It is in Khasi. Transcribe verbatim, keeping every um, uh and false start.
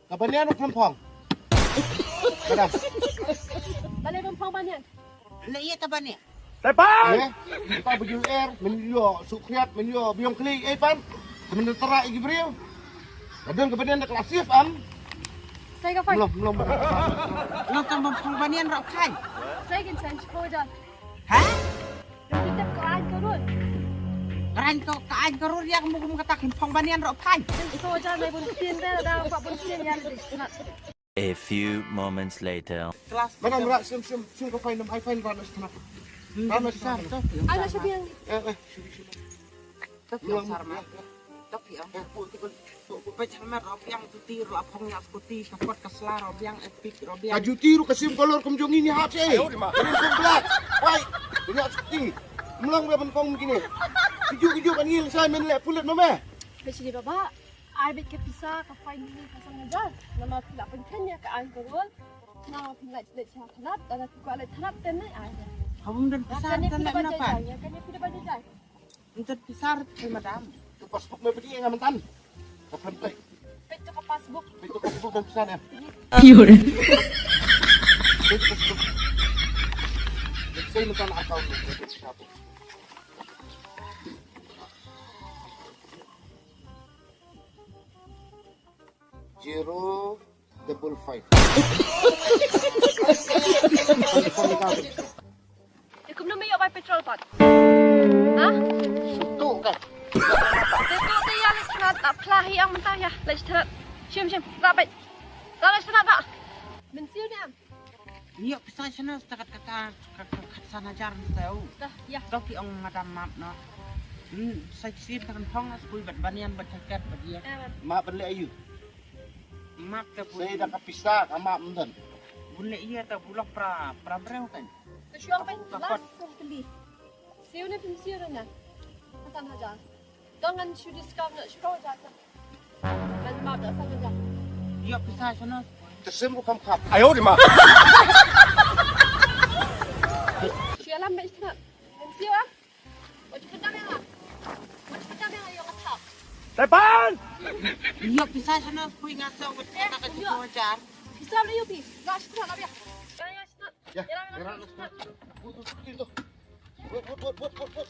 Ka banian ruh pynphong. Madam. Balei pynphong banian? Leh ïa ka banian. Eh, kita bujur er, men ïoh sukhriat, men ïoh biong kli, eh pan. Temen tera igi briew. Kadang ka banian da kelasif am. Sai ka fai. Mlong, mlong. Nang kam pynphong banian ruh kai. Sai kin san ko jan. Ha? Kita kerain ka rut. Kerain ka, kerain ka rut ïa ka mukum kata kin phong banian ruh phai. Ito aja mai bun tin da da pa bun tin ïa di. A few moments later. Madam, rak sim sim sim ka fine, ai fine ba nas tana. Ba nas tana. Ai na shabiang. Eh eh. Tapi yang sarma. Tapi yang. Eh, pu tu kan. Peit helmet ruh biang, cuti ruh, phong ïa skuti, ka kot ka sla ruh biang, Epic ruh biang. Ka juti ruh ka sim kolor kum jong ngi ni hap seh. Ayo, di ma. Kum black, white, ïa skuti. Mlong ruh ban phong kine. Kiju kiju kan ngi lesa men leh pulit ma me. Ka sini baba, ai bit ka pisa ka fine ni ka san hajar. Nama phi la pynken ïa ka aiñ ka rul. Nama phi la leh cha thanat, dana phi kwah leh thanat ten ne ai. Habum don pisa ten ne na pan. Ïa kane phi da ba jai. Ntet pisa rit kai madam. Tu passbook me pedi nga mentan. Ka plan play. Peit tu ka passbook. Peit tu ka passbook dan pisa ne. Pure. Peit tu passbook. Let's say mentan account. Zero double five. Te kumno me ïoh bai petrol pat? Ha? Sutu kan. Te tu te ïa leit thnat, ap khla hi ang mynta ïa leit thnat. Shim shim, la bai. La leit thnat ba. Mynsiem ne em? Ïoh pisa shano setakat kata, ka, ka, ka san hajar setakat. Dah, ïa. Dok ki ong madam map no. Hmm, sa sien ta kan phong as kui bad banian bad jaket bad ïa. Eh, map. Map ban leh aïu? Map ta bun. Sa da ka pisa ka map mden. Bun leh ïa ta bulok pra, pra breu kan. Ka shuang ban last song kali. Siu ne pun siu na. Ka san hajar. Dang ngan shu discount na shu hajar ta. Ngan map da san hajar. Ïoh pisa shano. Te sim ruh kam khap. Ayo di ma. Shu alam ba shu na. Ngan siu ah. Wat pynjam ïa nga. Wat pynjam ïa nga ïa nga thap. Tepan! Ïoh pisa shano phi nga sa wat pynjam ka jiku hajar. Pisa la ïoh phi. Nga shna la ïa. Ïa ïa shna. Ïa ïa shna. Wat wat wat wat wat.